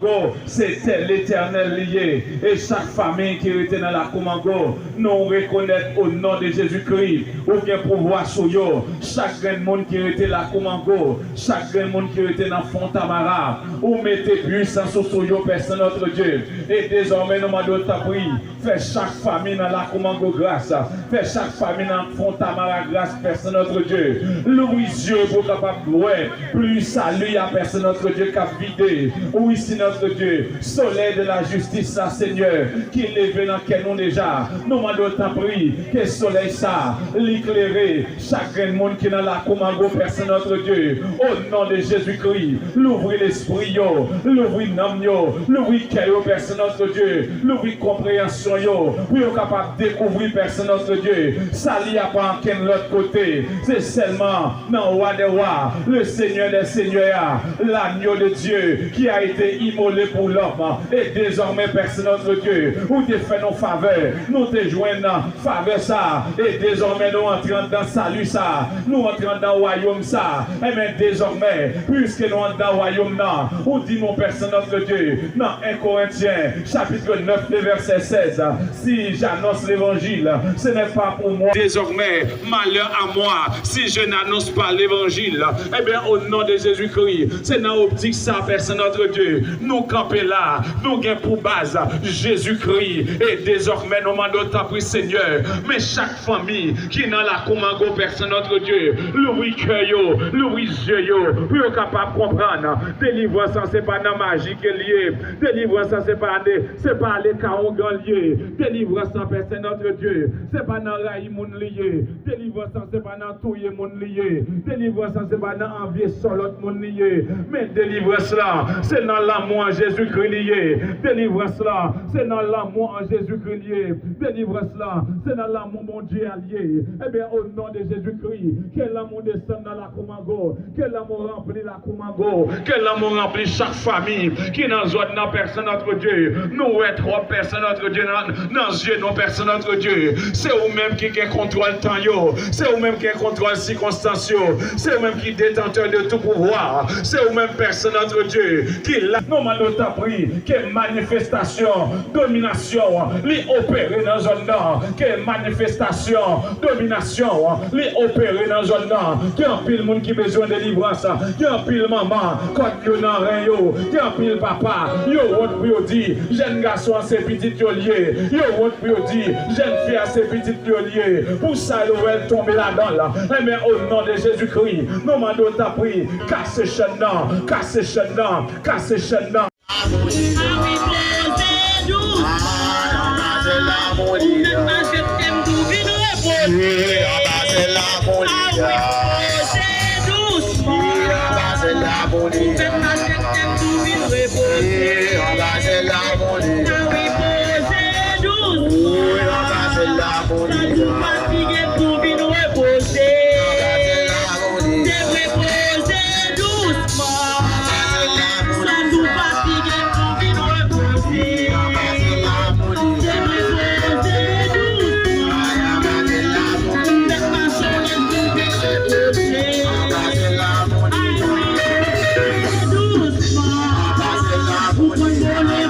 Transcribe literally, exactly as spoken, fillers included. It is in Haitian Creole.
Mango, se tè Letènèl li ye. E chak fanmi ki rete nan Lakou Mango, nou rekonèt o non de Jezikri, ou gen pouvwa sou yo. Chak grenn moun ki rete Lakou Mango, chak grenn moun ki rete nan Fontamara, ou mete pwisans ou sou yo, Pè Sen Nòtre Dye. E dezòmè, nou mande w, tanpri, fè chak fanmi nan Lakou Mango gras. Fè chak fanmi nan Fontamara gras, Pè Sen Nòtre Dye. Louvri zye pou yo kapab wè pli sali a, Pè Sen Nòtre Dye, k ap vide. Wi, Sen Nòtre Dye, solèy de la jistis la, Senyè, ki leve nan kè nou deja. Nou mande w, tanpri, ke solèy sa, li klere chak grenn moun ki nan Lakou Mango, Pè Sen Nòtre Dye, o non de Jezikri, louvri lespri yo, louvri nanm yo, louvri kè yo, Pè Sen Nòtre Dye, louvri konpreyansyon yo, pou yo kapab dekouvri, Pè Sen Nòtre Dye, sali a pa ankenn lòt kote, se sèlman nan Wa dè wa, le Senyè dè senyè a, l'agneau de Dieu qui a été immolé pour l'homme. E dezòmè, Pè Sen Nòtre Dye, ou te fè nou favè, nou te jwenn favè sa, e dezòmè nou antre anndan sali sa, nou antre anndan wayòm sa. Enben dezòmè, piske nou anndan wayòm nan, ou di nou, Pè Sen Nòtre Dye, nan en Korentyen, chapitre neuf, le verset seize, si j'annonce l'évangile, ce n'est pas pour moi. Désormais, malheur à moi, si je n'annonce pas l'évangile. Enben, o non de Jezikri, se nan optik sa, Pè Sen Nòtre Dye, nou kanpe la, nou gen pou baz Jezikri. E dezòmè, nou mande w, tanpri, Senyè, men chak fanmi ki nan Lakou Mango, Pè Sen Nòtre Dye, louvri kè yo, louvri zye yo, pou yo kapab konprann delivrans lan se pa nan maji ke l ye, delivrans lan se pa de, se pa ale ka ongan l ye, delivrans lan, Pè Sen Nòtre Dye, se pa nan rayi moun li ye, delivrans lan se pa nan touye moun li ye, delivrans lan se pa nan anvye sò lòt moun li ye, men delivrans lan se nan lanmou an Jezikri li ye, delivrans lan se nan lanmou an Jezikri li ye, delivrans lan se nan lanmou Bondye a li ye. Ebyen, o non de Jezikri, ke lanmou desann nan Lakou Mango, ke lanmou ranpli Lakou Mango, ke lanmou ranpli chak fanmi ki nan zòn nan, Pè Sen Nòtre Dye. Nou wè twòp, Pè Sen Nòtre Dye, nan, nan zye nou, Pè Sen Nòtre Dye. Se ou menm ki gen kontwòl tan yo, se ou menm ki gen kontwòl sikonstans yo, se ou menm ki detantè de tout pouvwa, se ou menm, Pè Sen Nòtre Dye, ki la. Nou mande w, tanpri, ke manifestasyon dominasyon li opere nan zòn nan, ke manifestasyon dominasyon li opere nan zòn nan. Gen anpil moun ki bezwen delivrans, gen anpil manman, kòd yo nan ren yo, gen anpil papa, yo wont pou yo di, jèn gason an se pitit yo l ye, yo wont pou yo di, jèn fi a se pitit yo l ye. Pou sa yo wè l tonbe ladan l. Enben, o non de Jezikri, nou mande w, tanpri, kase chèn nan, kase chèn nan, kase chèn nan. Ah wi, poze dous. Ou fè m maltèt m tou vin repoze. Ah wi, poze dous. Ou fè m maltèt m tou vin repoze. Ah wi, poze dous. Sa tou fatige m tou vin repoze. Te repoze dousman. Sa tou fatige m tou vin repoze. Te repoze dousman. Tèt mache lè m tou vin repoze. Ay, repoze dousman. Ou konn bole